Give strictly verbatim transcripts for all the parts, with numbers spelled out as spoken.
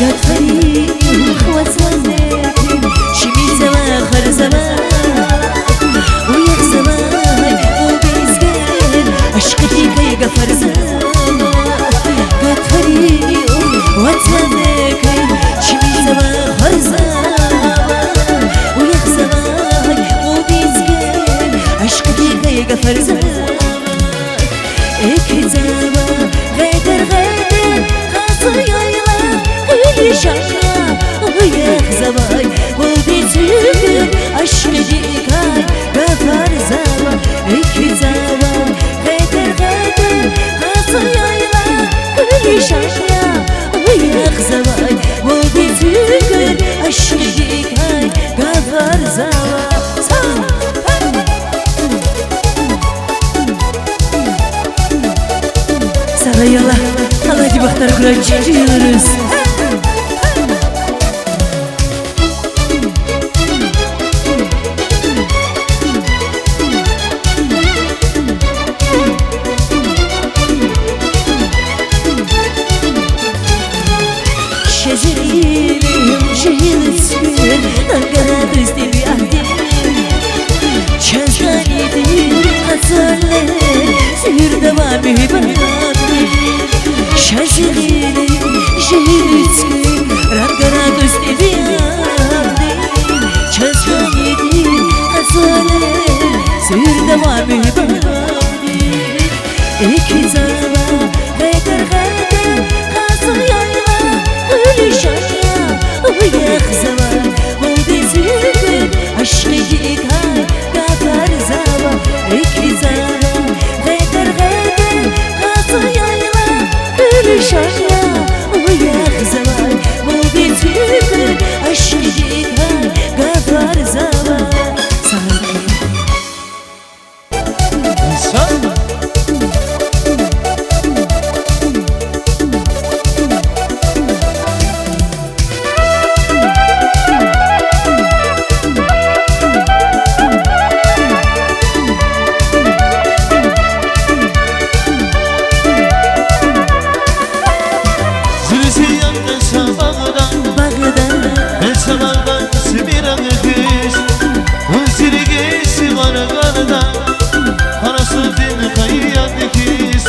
Гатфари, ватандин, чими завай, гьар завай, уяхъ завай, вун безгер, ашкъидикай гафар завай. Гатфари, ватандин, чими завай, гьар завай, уяхъ завай, вун безгер, ашкъидикай гафар завай. Экв завай, гъетер-гъетер, къацу яйлах, гъуьл лишан я, уяхъ завай, вун безгер, ашкъидикай гафар завай. Экв завай, гъетер-гъетер, къацу яйлах, гъуьл лишан я, уяхъ завай, вун безгер, ашкъидикай гафар завай. Сагърай, Аллагь, Аллагьди бахтар хьурай чи чилериз. Шезерини жегьил Уьцкуьр, рангара дуьз тӀебиатдин, чаз гъанидин къацанлер, суьгьуьрда авай муьгьуьббатдин. Шезерини жегьил Уьцкуьр, рангара дуьз тӀебиатдин, чаз гъанидин къацанлер, суьгьуьрда авай муьгьуьббатдин. Экв завай, гъетер-гъетер, къацу яйлах, гъуьл лишан я, уяхъ завай, вун безгер, ашкъидикай гафар завай. Экв завай, гъетер-гъетер, къацу яйлах, гъуьл лишан я, уяхъ завай, вун безгер, ашкъидикай гафар завай. Сагърай. Зуьрзия къецабагъда, багъда, къецабагъда симиран хьиз, вун зирги сивар гъарда, Къарасудин къайи яд хьиз.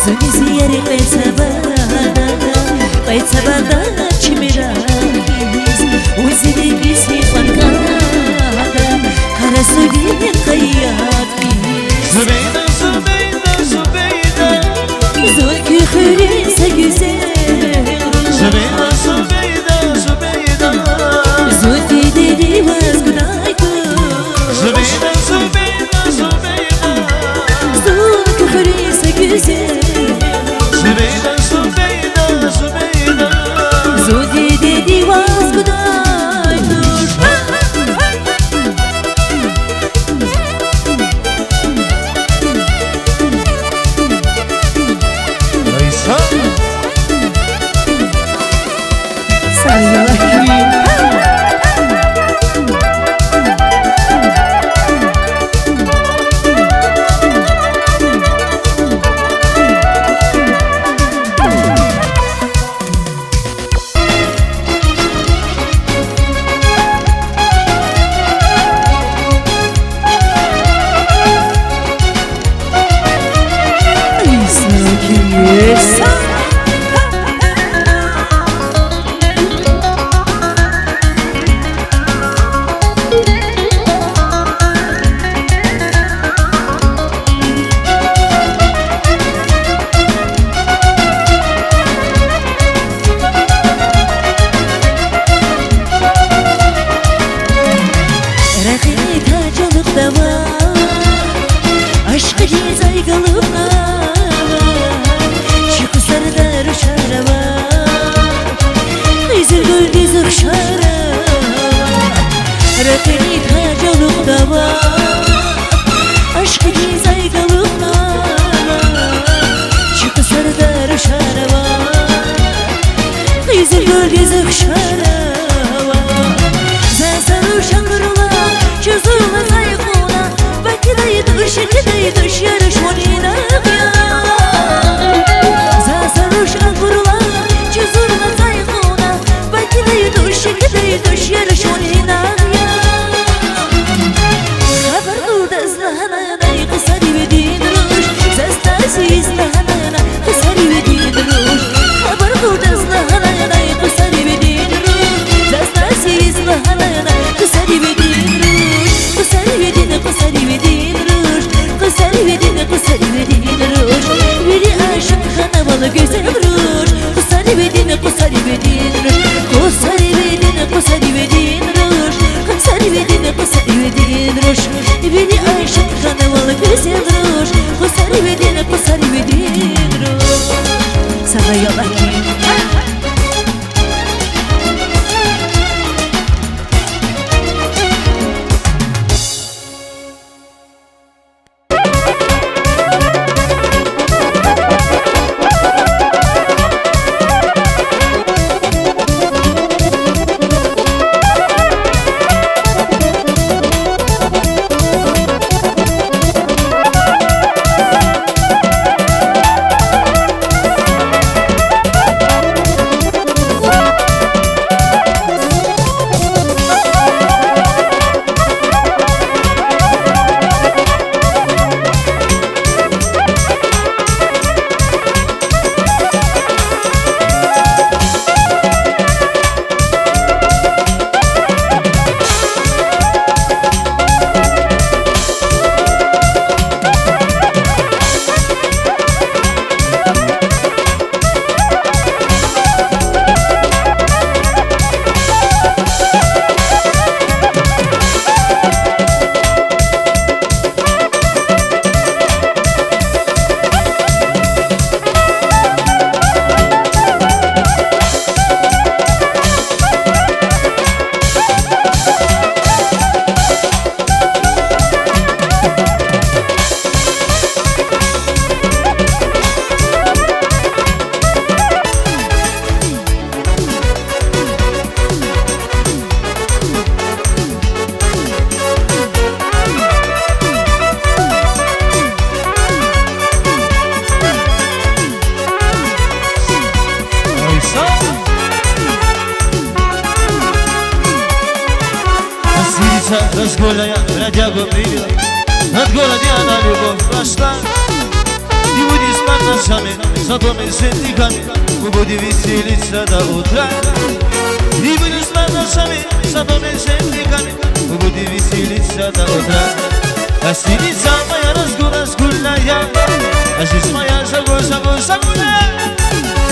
Зуьрзия къецабагъда, къецабагъда симиран хьиз, вун зирги сивар гъарда, Къарасудин къайи яд хьиз. Зубейда, Зубейда, Зубейда. Зун куь хуьруьн са гуьзел. Зубейда, Зубейда, Зубейда. Зун дидеди ваз гудай туш. Зубейда, Зубейда, Зубейда. Зун куь хуьруьн са гуьзел. Зубейда, Зубейда, Зубейда. Зун дидеди ваз гудай туш. Лайсана. Сагърай, Аллагь. Ракъини таж алукьнава, ашкъидиз ай галукьнава, чи къусарда рушар ава, къизилгуьлдиз ухшар ава. Ракъини таж алукьнава, ашкъидиз ай галукьнава, чи къусарда рушар ава, къизилгуьлдиз ухшар ава. За са руш абурула чузурла цӀай кьуна, бакӀдай туш, чидай туш, я руш, вун инагъ я. За са руш абурула чузурла цӀай кьуна, Гостиница разгульная, бродягу привела. Над городом она любовь прошла. Не будем спать ночами, зато мы с женихами, мы будем веселиться до утра. Не будем спать ночами, зато мы с женихами, мы будем веселиться до утра. Гостиница моя разгу-, разгульная, а жизнь моя загу-, загу-, загульная.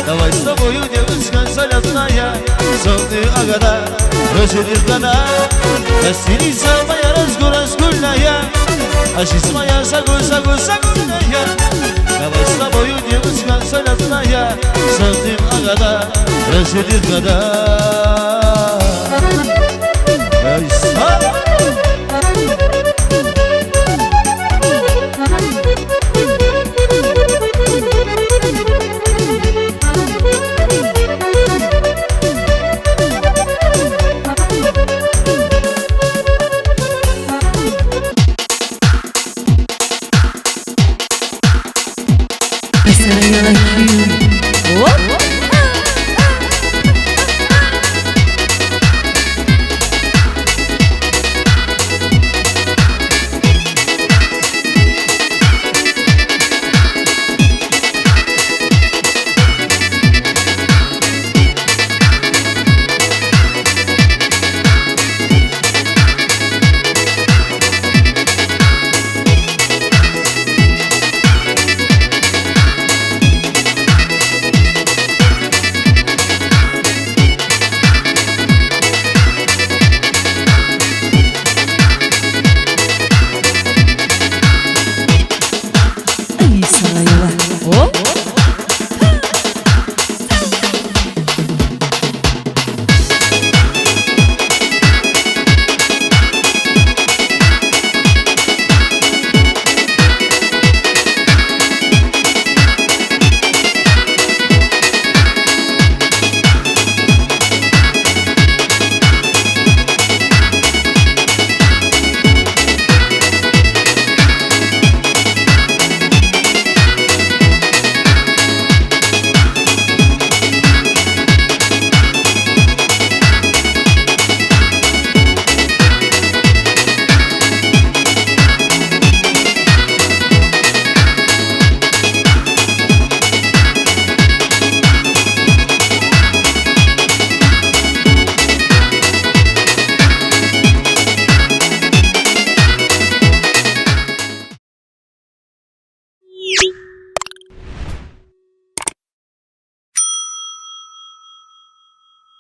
Давай с тобою, девочка залётная, сотни агада, рождених года. Гостиница моя разгу-, разгульная, а жизнь моя загу-, загу-, загульная. Давай с тобою, девочка залётная, сотни агада, рождених года.